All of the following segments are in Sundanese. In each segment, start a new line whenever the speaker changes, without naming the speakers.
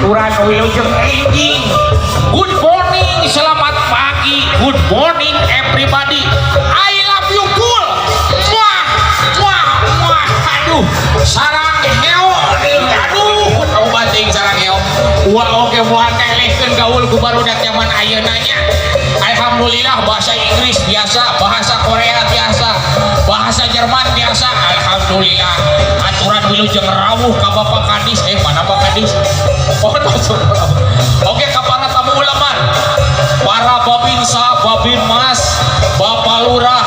Aturan wilujeng enjing. Good morning, selamat pagi. Good morning everybody. I love you full. Muah, muah, muah. Aduh, sarang heo. Aduh, tau bating sarang heo. Wah, oke moal kelehkeun gaul ku barudak zaman ayeuna nya. Alhamdulillah bahasa Inggris biasa, bahasa Korea biasa, bahasa Jerman biasa. Alhamdulillah. Aturan wilujeng rawuh ka Bapak Kadis. Mana Pak Kadis? Oh, masuk. Oke, ka para tamu uleman, para Babinsa, Babinmas, Bapak Lurah,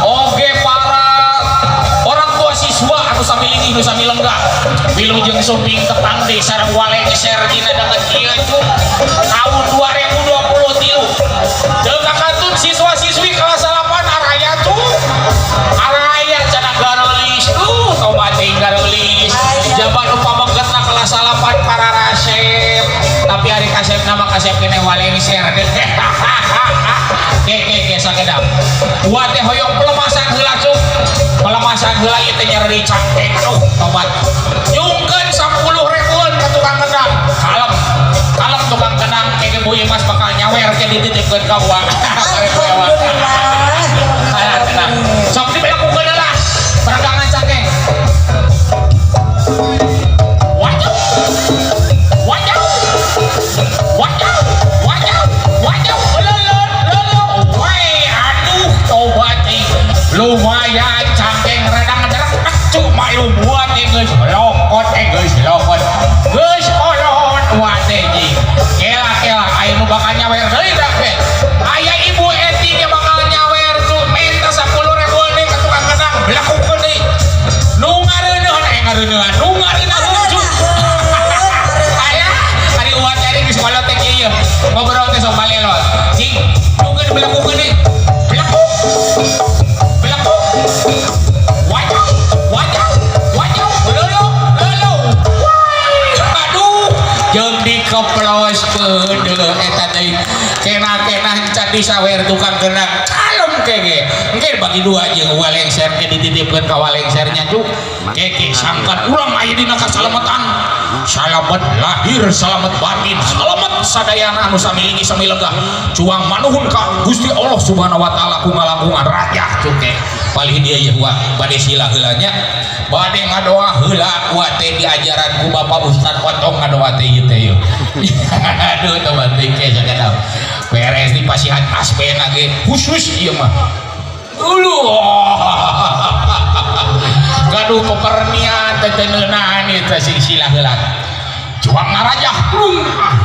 oke para orang tua siswa anu sami linggih nu sami lenggah. Wilujeng sumping tepang deui sareng walengser dina danget ieu cu tahun 2023. Teu kakantun siswa-siswi kelas 8 araya cu. Araya cenah garelis tuh tobat teuing garelis. Jaman nu pamengketna kelas 8 para rasep. Tapi hari kasep nama kasep kene walengser. Ke ke ke sakedap. Uwa teh hoyong pelemasan heula cuk. Pelemasan heula ieu teh nyeri cangkeng tuh tobat. Nyungkeun 10 ribuan ka tukang kendang. Kalem. Kalem tukang kendang ke Bu Imas bakal nyawer ke dititipkeun ka uwa.
Alhamdulillah.
Alah tenang. Sok dibelakukeun heula. Peregangan cangkeng. Wajah. Wajah. Wajah. Wajah. Wajah. Lelon, lelon. Woi, aduh tobat euy. Lumayan cangkeng redang ngederek cuk maklum buat eh geus lokot eh geus lokot. Geus kolot wa teh jing. Kela kela aya nu bakal nyawer deui dak teh. Aya Ibu Eti ge bakal nyawer cuk menta 10 ribuan deui ka tukang kendang belakukeun deui. Nu ngareuneuhan eh ngareuneuhan nu ngareuneuhan cuk. Aya ari uwa teh ari geus kolot teh kieu ieu. Ngobrol teh sok balelol. Cing, nungguan belakukeun deui. Belaku. Belaku. Wajah, wajah, wajah, lolo, lolo. Aduh, jeung dikeploskeun deuleuh eta deui. Kena-kena can disawer tukang kendang. Kalem kege. Engke bagi dua jeung walengser ke dititipkeun ka walengsernya cuk. Keke sangkan urang aya dina kasalamatan. Salamet lahir, salamet batin, salamet sadayana anu sami linggih sami lenggah. Cuang manuhun ka Gusti Allah Subhanahu wa taala ku ngalangkungan rajah cuk ke. Palih dia ye wa bade sila heula nya. Bade ngadoa heula wa teh diajaran ku Bapak Ustad Otong ngadoa teh ieu teh yeuh. Aduh tobat teh ke sakadap. Beres di pasihan asbena ge khusus ieu mah. Uluh. Gaduh pepernian teh teu neunahan ieu teh sing sila heula. Cuang ngarajah. Ah.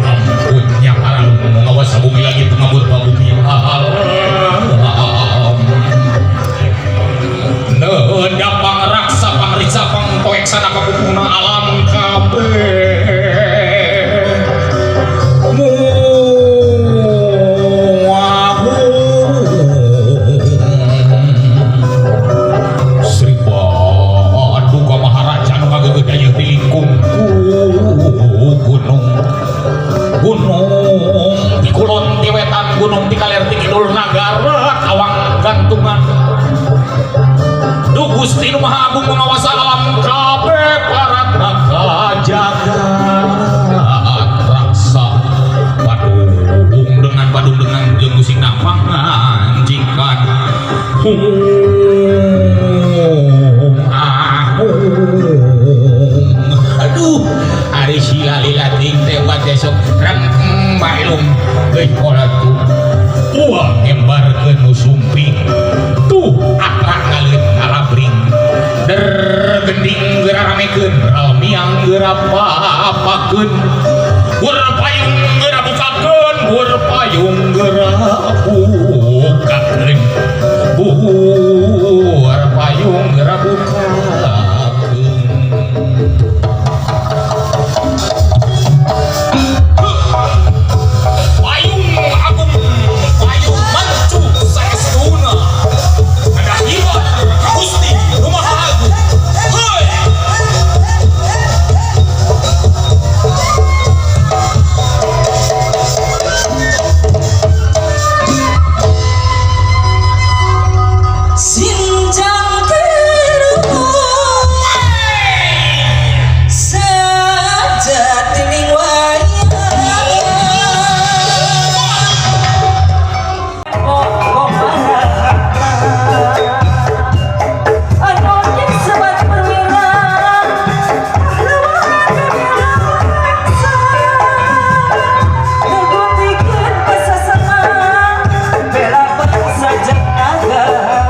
Ampun alam mengawas bumi lagi pengabur bumi alam. Nedap pangraksa pangriksa pangtoeksana kapupuna alam kabeh. Sri Paduka Maharaja nu kageugeuh dayeuh di lingkung gunung. Gunung di kulon ti wetan, gunung di kaler ti kidul nagara tawang gantungan. Duh Gusti nu Maha Agung mengawasa alam kabeh parat jagat raksa. Badung dengan jeung musingna pangancikan. Hung ah hung. Aduh, ari sila lila ting teh buat besok reng maklum geus kolot tuh. Uang ngembarkeun nu sumping. Tuh atra ngaleut ngalabring. Der gending geura ramekeun, ralmiang geura papakeun. Gur payung geura bukakeun, gur payung geura bukakeun. Gur payung geura bukakeun. Payung agung, payung mancu saestuna. Ada hibar ka Gusti nu Maha Agung. Heuy!
Junjang karuhun sajatining wayang. Anu sebat perwira pahlawan bela bangsa, ngagutikeun pasasama bela bangsa jeung nagara.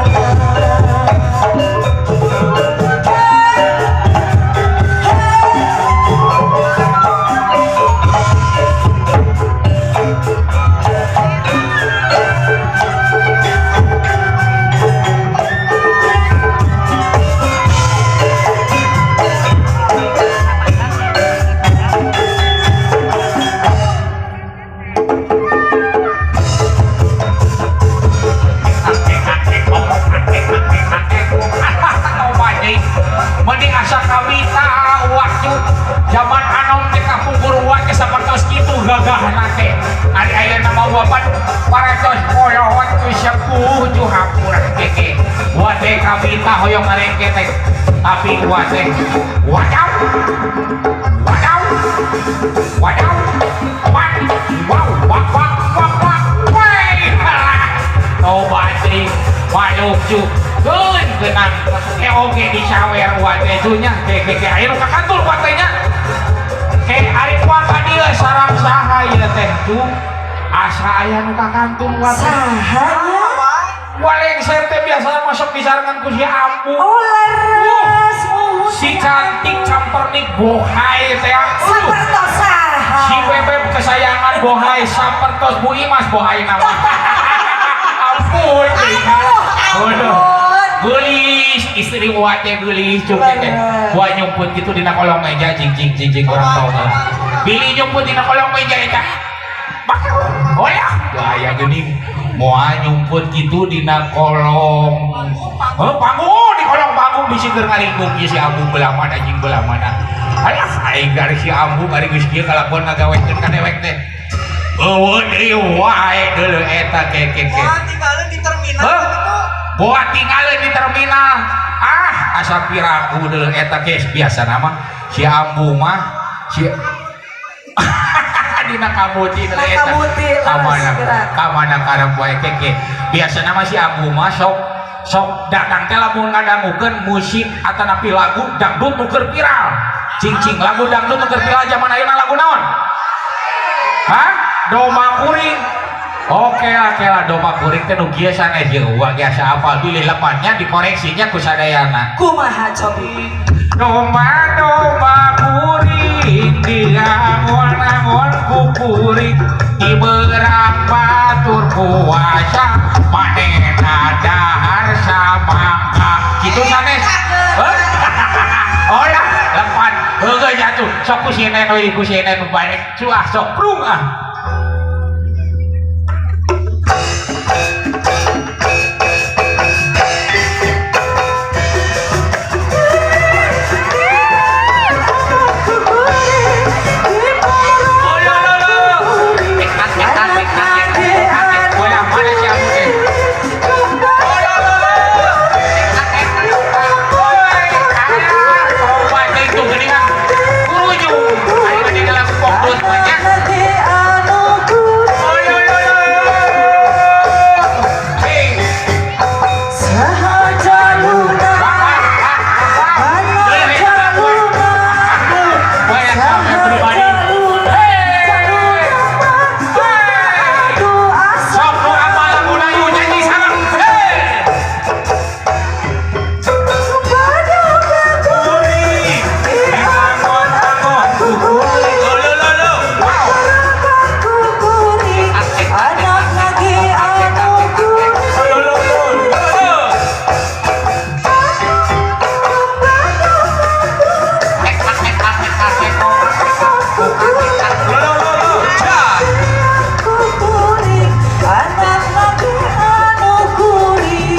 Mending asa kawita waktu zaman anom teh kapungkur wae sapertos kitu gagahna teh. Ari ayeuna mah wapan parantos poyohon ku sepuh ju hampura teh. Wa teh kawita hoyong ngarengke teh. Tapi wa teh wadaw. Wadaw. Wadaw. Wan wow wak wak wak wak. Wey. Toba teh waduh cu. Keun keunang ke oge disawer wa teh nya ke ke ke aya nu ka kantor wa teh nya. Ke ari wa ka dieu sareng saha ieu teh cu? Asa aya nu ka kantor wa teh.
Saha nya?
Walengser teh biasa masuk disarengan ku si Ambu.
Oh, leres muhun.
Si cantik campernik bohai teh.
Sapertos saha?
Si bebeb kesayangan bohai sapertos Bu Imas bohai nama. Ampun,
Aduh, ampun.
Geulis, istri wa teh geulis cuk teh. Wa nyumput kitu dina kolong meja jing jing jing jing urang tahu lah. Billy nyumput dina kolong meja eta. Oh ya, gaya geuning. Moal nyumput kitu dina kolong. Heuh, panggung di kolong panggung bisi keur ngaringkung ieu si Ambu belah mana anjing belah mana. Alah, aing dari si Ambu ari geus kieu kalakuan ngagawekeun ka dewek teh. Eueuh deui wae deuleu eta ke ke ke.
Wah, tinggalin di terminal
Hah?
gitu.
Boa tinggalin di terminal. Ah, asa piraku deuleu eta ge biasa nama si Ambu mah si dina kamuti deuleu eta.
Kamuti, leres,
Kamana
gerak.
kamana karep wae ke ke. Biasa nama si Ambu mah sok sok datang teh lamun ngadangukeun musik atanapi lagu dangdut nu keur viral. Cing-cing lagu dangdut nu keur viral zaman ayeuna lagu naon? Hah? Doma kuring. Oke lah, oke lah, doma kuring teh nu kieu sanes jeung uang biasa apal bilih lepatnya dikoreksinya ku sadayana.
Kumaha cobi?
Doma doma kuring diangon-angon ku kuring diberang batur puasa manehna dahar samangka kitu sanes. Oh lah, lepat heueuh jatuh sok ku sinen euy ku sinen balik cuah sok prung ah. Oh, lo, lo, lo. Bola mana si Ambu teh? Oh, lo, lo, lo. Woi, ah, tobat teh itu geuningan. Kurujung. Ayo di dalam pokok banyak. Oh, lo, lo, lo. Hei. Wah, wah, wah, wah. Banyak sampai pribadi. Hei. Hei. Sok nu apa lagu lagu nyanyi sareng. Hei. Kuring, diangon-angon ku kuring. Lo, lo, lo, lo. Wow. Lo, lo, lo, lo, lo. Lo, lo, lo, lo. Ja.
Anak lagi anu kuring.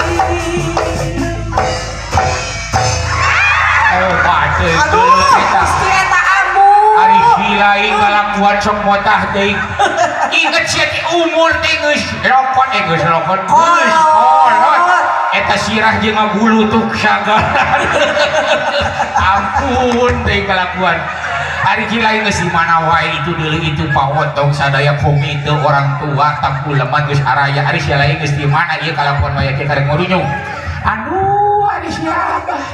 Oh, bateui
Aduh,
eta.
Gusti eta Ambu.
Ari gila ieu ngalakuan sok motah teuing. Inget sia ti umur teh geus rokot eh geus rokot. Geus kolot. Eta sirah jeung ngagulutuk sagala. Ampun teh kelakuan. Ari lain geus di mana wae itu deuleu itu pawotong sadaya komite orang tua takuleman geus araya. Ari sia lain geus di mana ieu kalakuan wae kieu karek ngurunyung. Aduh, ari sia abah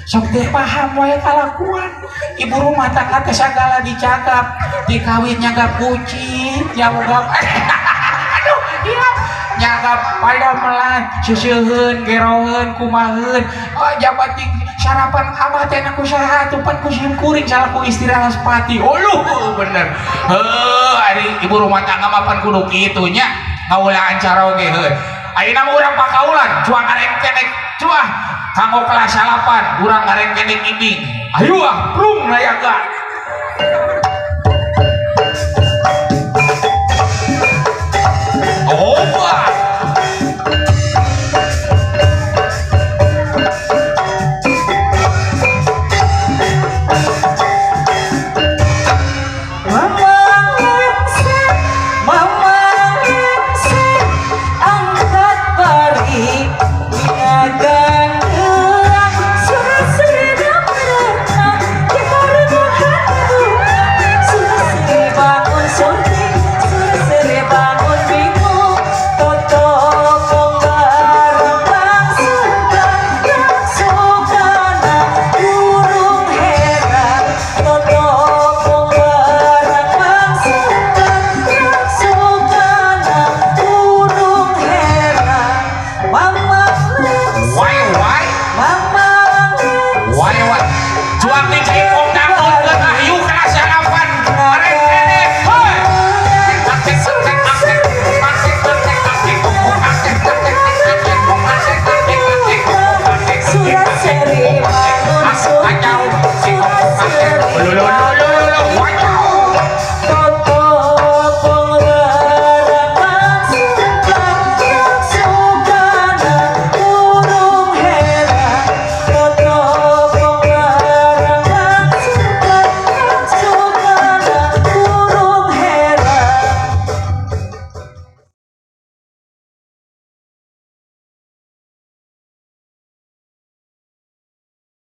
sok teu paham wae kalakuan ibu rumah tangga teh, sagala dicagap, dikawin nyagap kucing, nyagap, aduh iya, nyagap pada melan seseuheun geroheun kumaheun. Oh, jabat di sarapan abah teh ku saha tupan ku sim kuring salaku istri Raspati. Oh lu bener heuh, ari ibu rumah tangga mah pan kudu kitu nya, ngaulaan caroge heuh. Ayeuna mah urang pakaulan cuang ngarengkenek cuah kanggo kelas 8, urang ngarengkenek ibing, ayo ah, prung layaga.